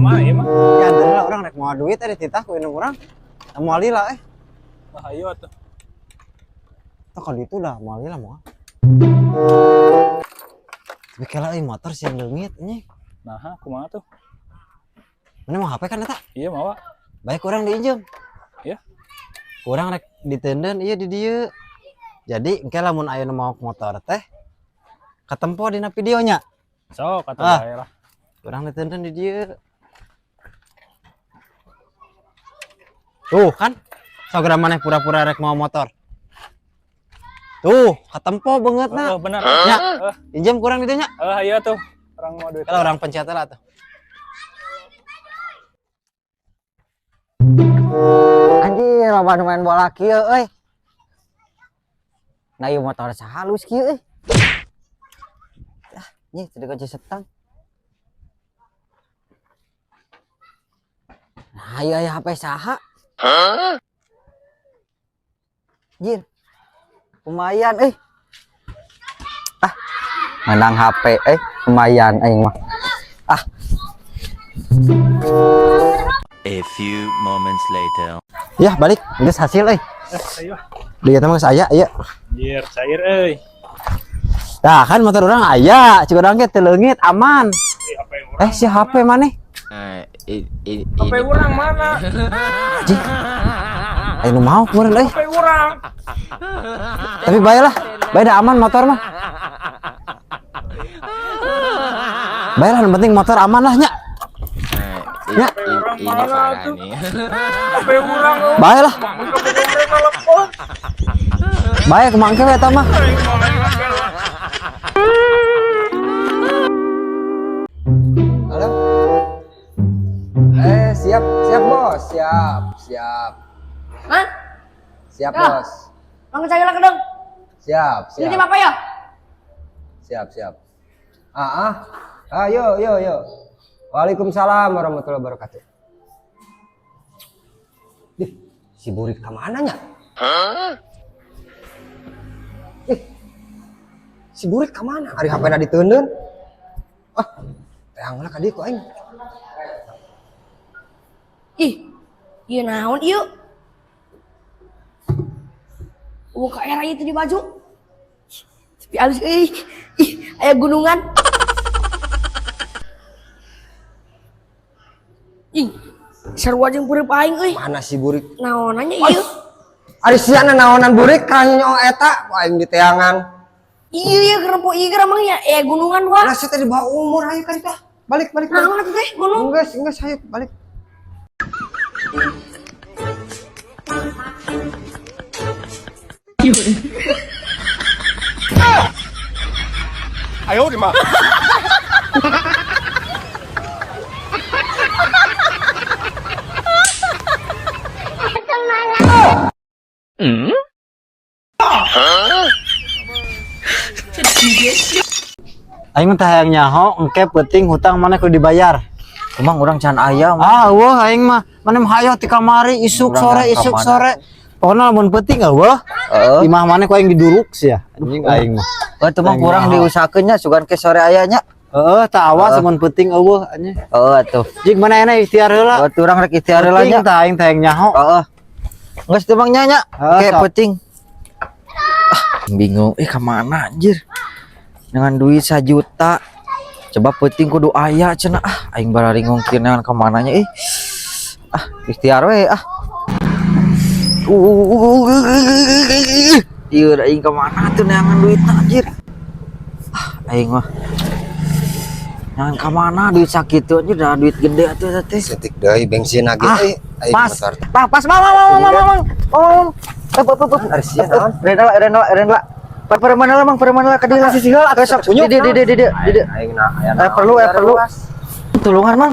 Ka mana ieu mah? Ya lah urang rek mawa duit tadi titah ku indung urang. Moal lila eh. Ah, ayo atuh. Tuh kalau itu dah moal lila moal. Tapi kela euy motor sih leungit anjing. Nah, kumaha tuh? Mana mau HP kan eta? Iya mawa. Baik urang diinjem. Iya. Kurang rek ditenden iya di dieu. Jadi engke lamun aya nu maok motor teh katempo dina videonya. Sok atuh Ah. bae lah. Urang ditenden di dieu. Tuh kan. Sogera maneh pura-pura rek mau motor. Tuh, katempo banget na. Oh, benar. Nya, Eh, injem kurang di dieu nya. Ayo tuh. Orang mau duit. Kalau orang pencet lah tuh. Anjir, loba nu main bola kieu euy. Nah, ieu motor sahalus kieu euy. Ah, nyih teu dikunci setang. Nah, ieu aya HP saha? Anjir. Lumayan euy. Ah, menang HP lumayan aing mah. Ah, A few moments later. Ya, balik. Geus hasil euy. Ayo. Lihat emang geus aya ieu. Anjir, cair euy. Nah, kan motor urang aya, cik urang ge teu leungit, aman. Eh, HP urang. Eh, si HP maneh? HP urang mana? Anjing. Ayo nu mau kemarin euy. HP urang. Tapi bae lah. Bae dah aman motor mah. Bae lah, yang penting motor aman lah nya. Ya, HP urang mana tuh? HP urang. bae lah. Mun ka boga urang telepon. Bae kemangke we eta mah. Aing mah lain HP lah. Halo. Siap, siap bos, siap, siap, Hah? siap Ya. bos, Mang cai lah kedeng. siap, Ini siap, apa ya? siap, siap. Ah, ah, ah, yo, yo, yo. Waalaikumsalam warahmatullahi wabarakatuh. Dih, si Burik kemana nya? Ih, si Burik kemana? Ari HP na diteundeun. Ah, teang lah ka dieu ku aing. Ih, ieu naon ieu? Eueuh ka era ieu teh di baju. Tapi alus euy. Ih, aya gunungan. Ih, sarua jeung pureup aing euy. Mana si Burik? Naonannya ieu? Ari sia naonan Burik ka eta, ku aing diteangan. Iya iya kerempo ieu geura mang ya gunungan wah. Nah, teh di bawah umur ayo kan teh. Balik, balik, balik. Naon atuh teh gunung? Enggak, ayo balik. Ayo di mah. Aing mah teh hayang nyaho engke peuting hutang maneh kudu dibayar. Emang urang can aya mah. Ah, eueuh aing mah. Maneh mah hayoh ti kamari isuk Urang sore ka isuk mana? sore. Pokona lamun peuting eueuh. Heeh. Imah maneh ku aing diduruk sia. Anjing aing mah. Oh, itu mah kurang diusahakeun nya sugan ke sore aya nya. Heeh, tah awas lamun peuting eueuh anjing. Heeh atuh. Jig mana enak ikhtiar heula. Oh, tuh urang rek ikhtiar heula Peuting nya. tah aing teh hayang nyaho. Heeh. Geus teu mang nya nya. Heeh, Ke sok. peuting. Ah, bingung ka mana anjir. Dengan duit 1 juta. Coba peuting kudu aya cenah. Ah, aing bararingung kieu neangan ka mananya ih. Ah, ikhtiar we ah. Ieu aing ka mana tuh neangan duitna anjir. Ah, aing mah. Neangan ka mana duit sakitu anjir dah duit gede atuh eta teh. Setik deui bensin lagi Ah, euy. Aing pas. motor. Pas, pas, mang, mang, mang, mang, mang, mang. Up, up, up, up. Ari sia naon? Rena, rena, rena. Per per mana lah, mang, per mana lah, ka dieu lah. Sisi heula atuh Sok, kunyuk. di, di, di, di, di, di. Aing na aya Eh, perlu, perlu. Tulungan, mang.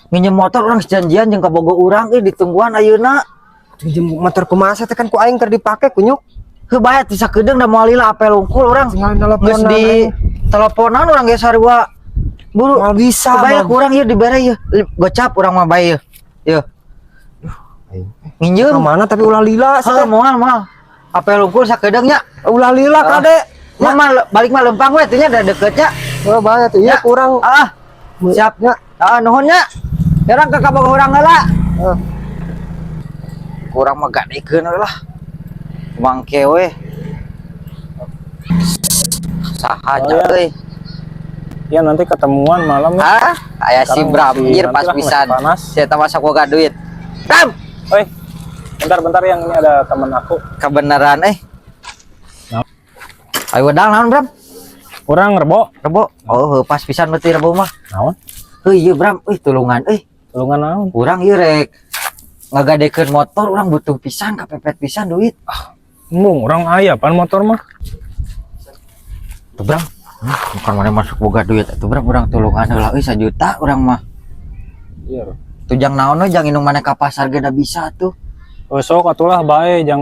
Nginjem motor urang sejanjian jeung kabogo urang euy ditungguan ayeuna. Pinjem motor kumaha teh kan ku aing keur dipake kunyuk. Heuh bae teh sakedeung da moal lila apel unggul urang. Tinggal Geus nelponan di aing. teleponan urang ge sarua. Buru Moal bisa, Bae Mang. kurang ieu dibere ieu. Gocap urang mah bae ieu. Ieu. Aing. Nginjem. Ka mana tapi ulah lila Heuh moal moal. Apel unggul sakedeung nya. Ulah lila kade. Mah mah balik mah lempang we teh nya da deketnya. Oh, bae atuh ieu Ya. kurang. Ah, siap. Nya. Ah, nuhun nya. Urang ka kabogoh urang heula. Kurang mah gadekeun we lah. Mangke we. Saha Oh, nya iya. euy. Ya nanti ketemuan malam ya. Ah, aya si Sekarang Bram, masih- anjir nanti pas lah, masih pisan. panas. Saya tambah sok boga duit. Bram, Oi, bentar bentar yang ini ada teman aku. Kebenaran eh. Naon? Ayo wedang naon, Bram? Urang Rebo. Rebo. Oh, heuh, pas pisan berarti Rebo mah. Naon? Heuh, ieu Bram, euy tulungan euy. Tulungan naon? Urang ieu rek ngagadekeun motor, urang butuh pisan, kapepet pisan duit. Embung, urang aya pan motor mah. Tuh, Bram. Bukan mana masuk boga duit atuh, Bram, urang tulungan heula euy 1 juta urang mah. Iya. Tuh jang naon we, jang indung maneh ka pasar ge da bisa tuh. Oh, sok atulah bae jang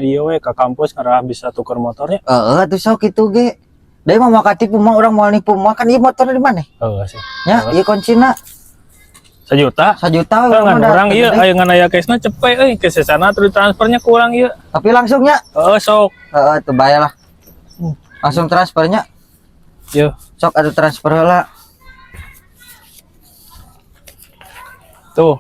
ieu we ka kampus ngarah bisa tuker motornya. Heeh, atuh sok kitu ge. Da mah mau katipu mah urang moal nipu mah kan ieu motornya di mana? Heeh sih. Ya, ieu kuncina. 1 juta. 1 juta we Ngan mah da urang ieu gede. aya ngan aya cashna cepet euy, ke sana terus transfernya kurang ieu. Tapi langsungnya Heeh, sok. heeh tuh bayar lah. Langsung transfernya. Yo, Sok atuh transfer heula. Tuh.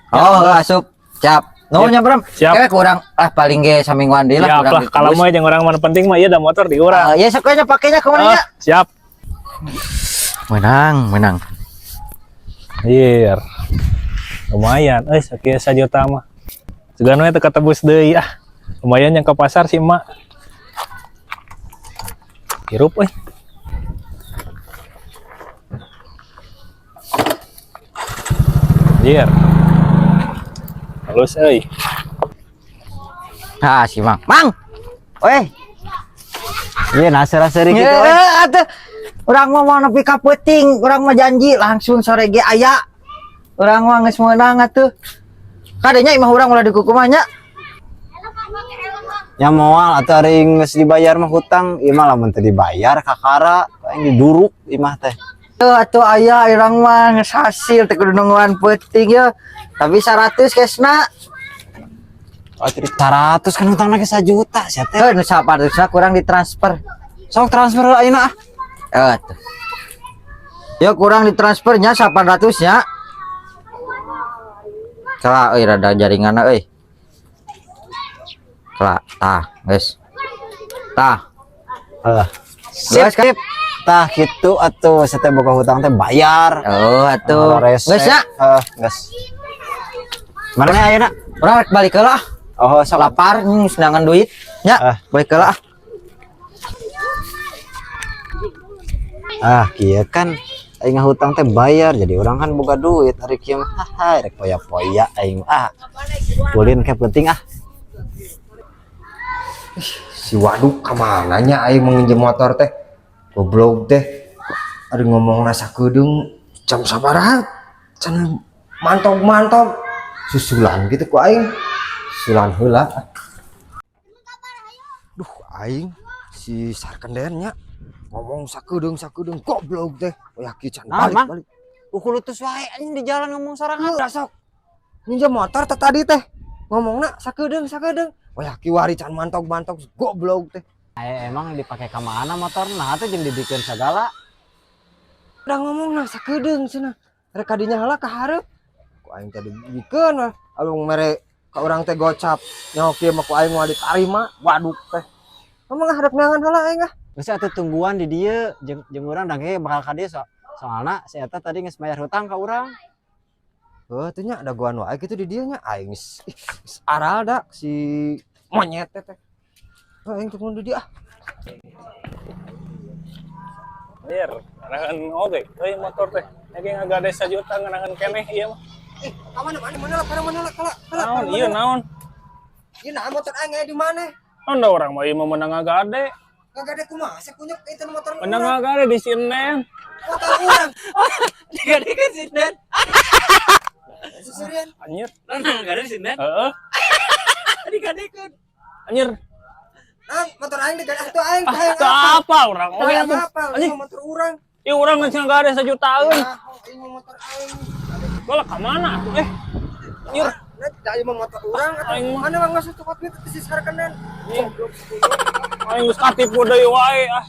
Oh, heuh, asup. Siap. Nuhun nya, Bram. Siap. Kayak kurang ah paling ge samingguan deui lah Siap kurang lah, kalau ditebus. mah jeung urang mana penting mah ieu da motor di urang. Ah, ya sok nya pakainya kemana Ah, nya? siap. Menang, menang. Iya. Lumayan, euy sakieu 1 juta mah. Sugan we teu katebus deui ah. Lumayan yang ke pasar sih emak. Hirup euy. Anjir. Halus euy. Ah, si Mang. Mang. Weh, Iya, nasir-nasir gitu we. eh, atuh. Urang mah mau nepi ka peuting, urang mah janji langsung sore ge aya. Urang mah geus meunang atuh. Kadenya imah urang ulah dikukumah nya. Ya moal atuh ari geus dibayar mah hutang, ieu mah lamun teu dibayar kakara aing diduruk imah teh. Tuh atuh aya urang mah geus hasil teu kudu nungguan peuting ya. Tapi 100 kesna. Oh, 100 kan hutangna ge 1 juta sia teh. Heuh, nu 100 kurang ditransfer. Sok transfer heula ayeuna ah. Eh, tuh. Ya kurang ditransfernya 800 nya. Kela euy rada jaringanna euy. Kela, tah, geus. Tah, Heeh. Sip, Sip. Tah kitu atuh sia teh boga hutang teh bayar. Oh, atuh. Rese. Geus ya. Heeh, geus. Mana nih ayeuna? Urang rek balik heula ah. Oh, sok. Lapar sedangkan duit. Nya, Ah. balik heula ah. Ah, kieu kan aing ngahutang teh bayar jadi orang kan boga duit ari kieu mah haha rek poya-poya aing ah. Ulin ke penting ah. Si waduk kemana nya aing menginjem motor teh? Goblok teh. Aduh, ngomong sakedeung jam sabaraha can mantog-mantog, susulan gitu ku aing, susulan heula. Duh, aing si sarkenden nya ngomong sakedeung sakedeung, goblok teh. Oh yakin can Nah, balik Mang. balik. Ukulutus wae anjing di jalan ngomong sorangan. Udah sok minjem motor teh tadi teh ngomongna sakedeung sakedeung. Oh yakin wari can mantog-mantog, goblok teh. Eh, emang dipakai ke mana motor nah teh jeung dibikin segala. Udah ngomong nah sakedeung cenah rek kadinya heula ka hareup ku aing teh dibikeun wah alung mere ka urang teh gocap nyaho kieu mah ku aing moal ditarima. Waduk teh ngomong ah rek neangan heula aing ah. Geus atuh tungguan di dieu jeung jeung urang da ge bakal ka dieu soalna si eta tadi geus bayar hutang ka urang. Heuh teh nya dagoan wae kitu di dieu nya aing geus ih, geus aral da si monyet teh teh. Heuh, aing tunggu di dieu ah. Anjir, nganahan oge euy motor teh. Lagi ngagade 1 juta nganahan keneh ieu mah. Ih, ka mana mana mana lah mana lah kala kala. Naon ieu naon? Ieu nah motor aing aya di mana? Naon da urang mah ieu mah menang ngagade. Ngagade kumaha sih kunyuk itu motor Menang urang. ngagade di sinden. Motor urang. Digadekeun sinden. Seserian. Anjir. Ngagade sinden. Heeh. Digadekeun. Anjir. Nah, motor aing digade atuh aing Ah, hayang teu apa urang oge hayang atuh. apa? Anjing, Motor urang. ieu urang geus ngagade 1 jutaan. Ah, aing mah motor aing. Bola ka mana atuh eh? Anjir. Nah, tidak aing mah motor urang atuh. Aing mah. Mana mah geus tukot gitu si sarkenan. Anjing. Aing geus katipu deui wae ah.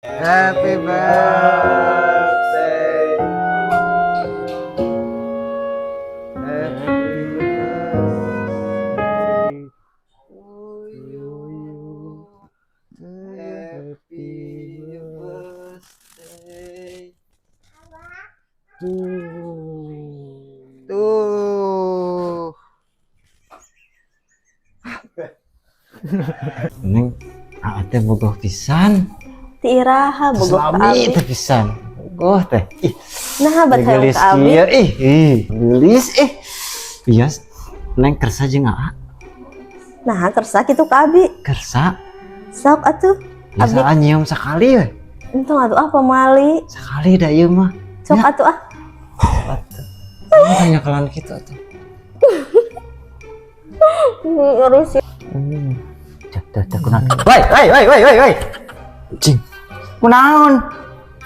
Happy birthday. Tuh. Tuh. Neng, aa teh bogoh pisan. Ti iraha bogoh ka Selami abi? teh pisan. Bogoh teh. Ih, Nah, bat hayang geulis ka abi. kieu ih, ih, geulis ih. Bias, Neng kersa jeung aa. Nah, kersa kitu ka abi. Kersa. Sok atuh. Abi Biasa nyium sekali we. Entong atuh ah, pamali. Sekali dah ieu mah. Sok atuh ah. Atuh. Ini tanya kelan kitu atuh. Ngeri sih. Cek, teh, teh, kunaon. Woi, woi, woi, woi, woi, woi. Cing, Kunaon?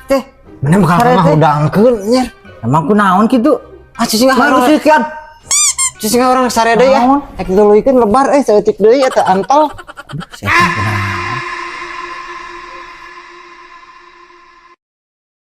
Teh, mana bakal Sare mah teh. hudangkeun nyer. Emang kunaon kitu? Ah, cicing ah Mah urang. kian. Cicing ah urang sare deui ah. Naon? Ek duluikeun lebar saeutik deui eta antol. Aduh, saya kunaon.